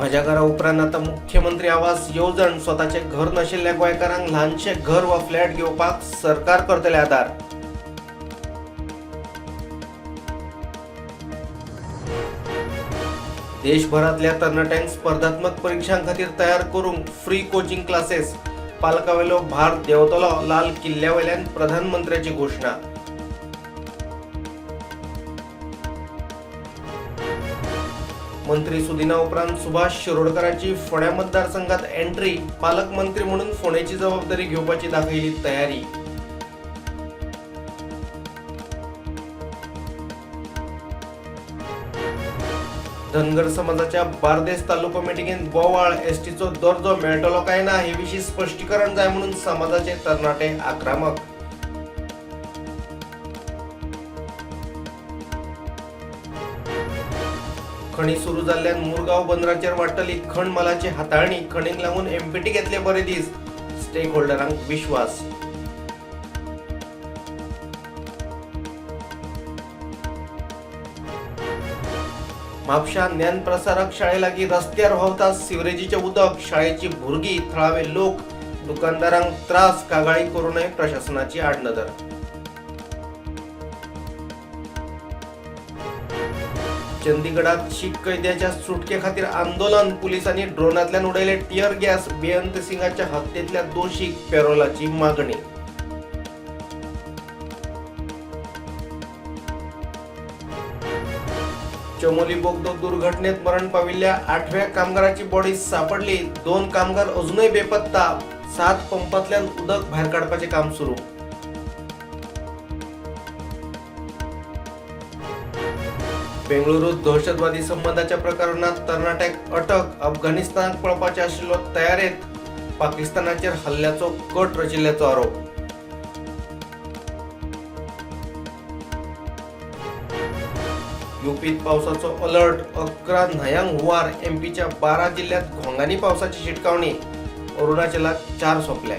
म्हज्या घरा उपरांत आतां मुख्यमंत्री आवास येवजण. स्वताचें घर नाशिल्ल्या गोंयकारांक ल्हानशें घर वा फ्लॅट घेवपाक सरकार करतले आदार. देशभरांतल्या तरणाट्यांक स्पर्धात्मक परिक्षां खातीर तयार करूंक फ्री कोचिंग क्लासेस. पालकावेलो भार देंवतलो. लाल किल्ल्यावेल्यान प्रधानमंत्र्याची घोशणा. मंत्री सुदिना उपरांत सुभाष शिरोडकरांची फोंड्या मतदारसंघात एंट्री. पालकमंत्री म्हणून फोंडेची जबाबदारी घेवपाची दाखयली तयारी. धनगर समाजाच्या बार्देस तालुको मिटिंगेत बोवाळ. एसटीचो दर्जो मेळटलो काय ना हे विशीं स्पश्टीकरण जाय म्हणून समाजाचे तरणाटे आक्रमक. खणी सुरू जाल्ल्यान मुरगांव बंदराचेर वाडटली खण मालाची हाताळणी. खणींक लागून एमपीटी घेतले बरे दीस. स्टेक होल्डरांक विश्वास. म्हापशा ज्ञानप्रसारक शाळेलागीं रस्त्यार व्हांवता सिवरेजीचें उदक. शाळेची भुरगीं, थळावे लोक, दुकानदारांक त्रास. कागाळी करूनय प्रशासनाची आडनदर. चंदीगडात शीख कैद्याच्या सुटके खातीर आंदोलन. पुलिसांनी ड्रोनांतल्यान उडयले टियर गॅस. बेअंत सिंगाच्या हत्येतल्या दोशीक पॅरोलाची मागणी. चमोली बोगदो दुर्घटनेत मरण पाविल्ल्या 8व्या कामगाराची बॉडी सापडली. 2 कामगार अजूनय बेपत्ता. 7 पंपांतल्यान उदक भायर काडपाचें काम सुरू. बेंगळुरूत दहशतवादी संबंदाच्या प्रकरणात तरणाट्याक अटक. अफगाणिस्तानाक पळपाचे आशिल्लो तयारेत. पाकिस्तानाचेर हल्ल्याचो कट रचिल्ल्याचो आरोप. युपीत पावसाचो अलर्ट. 11 न्हंयांक हुंवार. एमपीच्या 12 जिल्ह्यात घोंगांनी पावसाची शिटकावणी. अरुणाचलात 4 सोंपले.